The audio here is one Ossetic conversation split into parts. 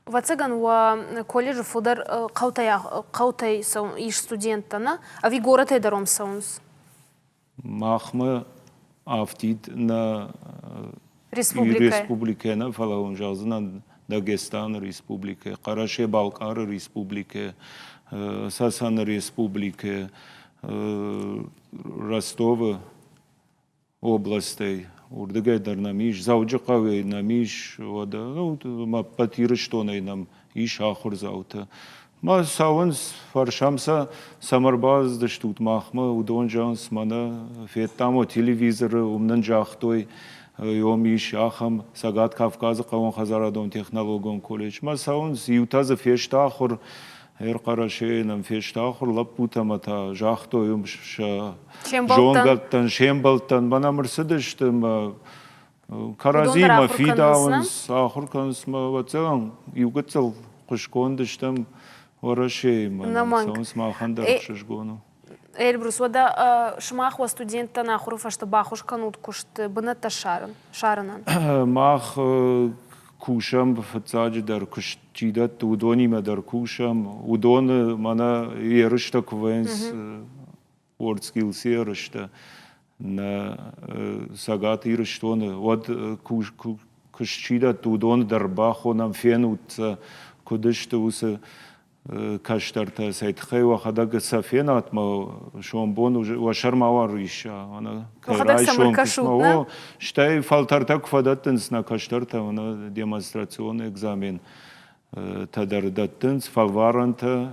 Ӕвӕццӕгӕн, уӕ колледжы фылдӕр хъӕутӕй хъӕутӕй ис студенттӕ, нӕ? Ӕви горӕтӕй дӕр уым цӕуынц? Махмӕ афтид нӕ республикӕ нӕ, фӕлӕ уын зӕгъдзынӕн Дагестаны республикӕ, Хъӕрӕсе-Балхъары республикӕ, Цӕцӕны республикӕ, Ростовы областӕй, уырдыгӕй дӕр нӕм ис, Дзӕуджыхъӕуӕй нӕм ис, уӕдӕ ну, ӕппӕт Ирыстонӕй нӕм ис ахуырдзаутӕ. Ма цӕуынц, фӕрсӕм сӕ, цӕмӕ ӕрбацыдыстут махмӕ, уыдон зӕгъынц, мӕнӕ федтам уӕ телевизоры, уым нын загътой, уым ис ахӕм Цӕгат Кавказы хъӕууонхӕдзарадон технологон колледж. Ма цӕуынц, иутӕ дзы фесты ахуыр, Ӕрхъӕрӕсейы нӕм фесты ахуыр лӕппутӕ ӕмӕ та загътой уым сӕ зонгӕттӕн, се мбӕлттӕн, мӕнӕ ӕрцыдысты мӕ кӕрӕдзимӕ фидауынц, ахуыр кӕнынц мӕ, ӕвӕццӕгӕн, иу гыццыл хъуысгонд стӕм Уӕрӕсейы мӕ цӕуынц махӕн дӕр ӕхсызгон у. Эльбрус, уӕдӕ сымах уӕ студенттӕн ахуыры фӕстӕ баххуыс кӕнут куысты бынӕттӕ ссарынӕн? Мах кусӕм фыццаджыдӕр куыст чи дӕтты, уыдонимӕ дӕр кусӕм. Уыдоны мӕнӕ ерыстӕ куы вӕййынц, WorldSkills ерыстӕ нӕ Цӕгат Ирыстоны, уӕд куыст чи дӕтты, уыдоны дӕр бахонӕм, фенут сӕ, куыд сты уыцы кӕстӕртӕ сӕ тыххӕй уӕхӕдӕг сӕ фенат мӕ сомбон уӕ сӕр мауал рисса. Кӕй райсом куыстмӕ, стӕй фӕлтӕртӕ куы фӕдӕттынц нӕ кӕстӕртӕ демонстрацион экзамен дӕр дӕттынц, фӕлварӕнтӕ,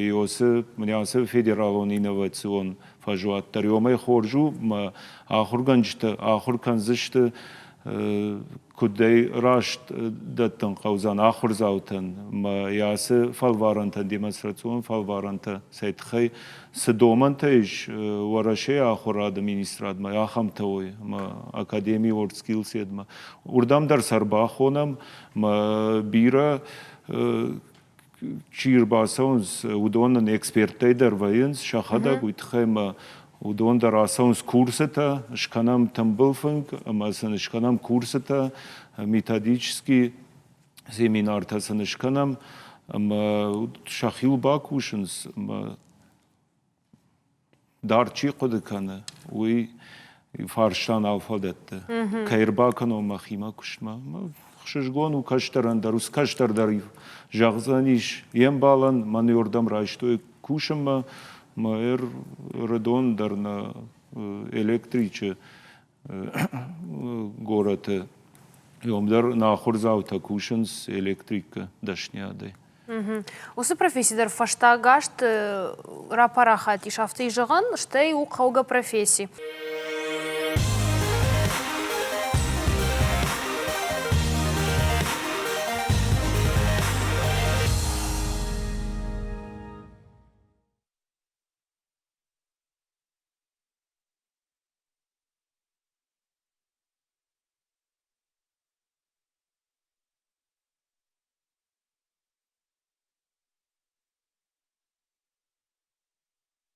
Иосы, ацы федералон инновацион фӕзуат дӕр уымӕй хорз у, мӕ ахуыргӕнджытӕ ахуыр кӕндзысты куыдӕй раст дӕттын хъӕудзӕн ахуырдзаутӕн мӕ ацы фӕлварӕнтӕн, демонстрацион фӕлварӕнтӕ сӕ тыххӕй цы домӕнтӕ ис Уӕрӕсейы ахуырады министрадмӕ, ахӕмтӕ уой ӕмӕ Академи WorldSkills-едмӕ. Уырдӕм дӕр сӕ ӕрбахонӕм мӕ бирӕ чи ӕрбацӕуынц, уыдон нын эксперттӕй дӕр вӕййынц сӕхӕдӕг, уый тыххӕй ӕмӕ уыдон дӕр ацӕуынц курсытӕ, скӕнӕм тымбыл фынг ӕмӕ сын скӕнӕм курсытӕ, методический семинартӕ сын скӕнӕм ӕмӕ сӕхиуыл бакусынц ӕмӕ дард чи хъуыды кӕны, уый фарста нал фӕдӕтты. Кӕй ӕрбакӕнон мӕхимӕ куыстмӕ, хсызгон у кӕстӕрӕн дӕр, уыцы кӕстӕр дӕр зӕгъдзӕнис йе мбалӕн, мӕн уырдӕм райстой кусынмӕ, мӕ ӕрыдон дӕр нӕ электричы горӕты уым дӕр нӕ ахуырдзаутӕ кусынц электрикы дӕсниадӕй. Уыцы професси дӕр фӕстаг азты рапарахат ис, афтӕ зӕгъӕн, стӕй у хъӕугӕ професси.